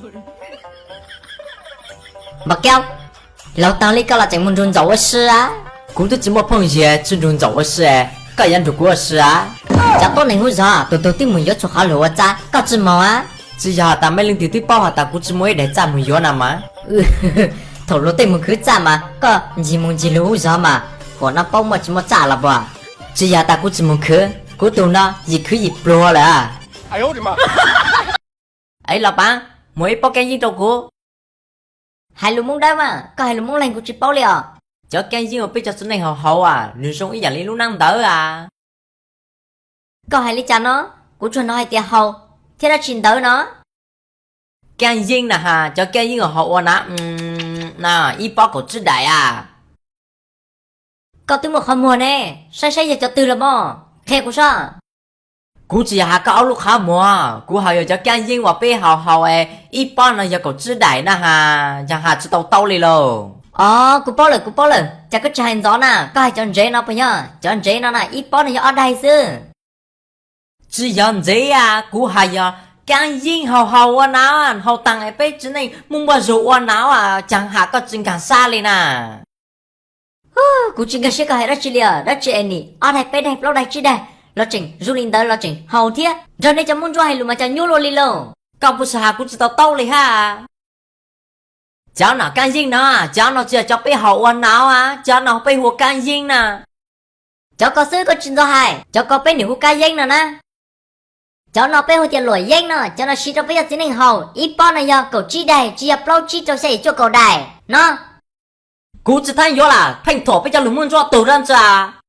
Npam Kaub, laus tag li koj los tseem mus nrug ntxaum ua si a? Kuv twb tsis muaj phooj ywg tsis nrug ntxaum ua si, koj yuav nrug kuv ua si a? Cov tuab neeg hub zog tus twg twb mus yuav txhua qhov luag ua txaj, koj tsis moog a? Tsis yog has tas mej leej twg twb paub has tas kuv tsis muaj ib daim txaj mus yuav na mas. Thaum luag tej mus khwv txaj mas koj ncig mus ncig luag hub zog mas, huam no paub muaj tsis muaj txaj los puas? Tsis yog tas kuv tsis mus khwv, kuv tus no yim khwv yim pluag lawm. Es los pav, muag ib pob kaaj yeeb rau kuv. Hais lus Moob Dawb mas, koj hais lus Moob Leeg kuv tsis paub li os. Cov kaaj yeeb uas peb cov txiv neej haus haus as, nws zoo ib yam li lub nab ntawd as. Koj hais li cas no? Kuv tsuas hnov hais tias haus thiab dab tsi ntawd no. Kaaj yeeb na has, cov kaaj yeeb uas haus ua na, na, ib pob kaum tsib daim as. Koj twb muaj qhov muag ne, saib saib yog cov twg los mas, qhia kuv soj. Kuv tsis yog has koj ob lub qhov muag, kuv has yog cov kaaj yeeb uas peb haus haus es ib pob no yog kaum tsib daim na has, yog has tsis tau taub li lauj. Os, kuv paub lawm, kuv paub lawm, cas koj tsis hais ntxov na, koj hais cov ntsev no puas yog? Cov ntsev no na ib pob no yog ob daig xwb. Tsis yog ntsev as, kuv has yog kaaj yeeb haus haus ua na, haus taag es peb txiv neej muaj npua zug ua na, cas has koj tsis nkaag sab li na. Kuv tsis nkag siab koj hais dab tsi li os, dab tsi es nim ob daig peb daig plaub daig tsib daig los tseem zoo li ntawd los tseem haus thiab, nrog nej cov Moob Ntsuab hais lus mas cas nyuaj luaj li lauj. Koj puas has kuv tsis tau taub li hab. Cov no kaaj yeeb no, cov no tsis yog cov peb haus ua na, cov no peb hu ua kaaj yeeb na. Cov ko xwb koj tsis ntxov hais, cov ko peb nim hu kaaj yeeb no na. Cov no peb hu tias luam yeeb no, cov no siv rau peb cov txiv neej haus, ib pob no yog kaum tsib daig, tsis yog plaub tsib rau xya yim cuaj kaum daim no. Kuv tsis txhob yuav lawm, pheej thuam peb cov lus Moob Ntsuab tug dab ntsi.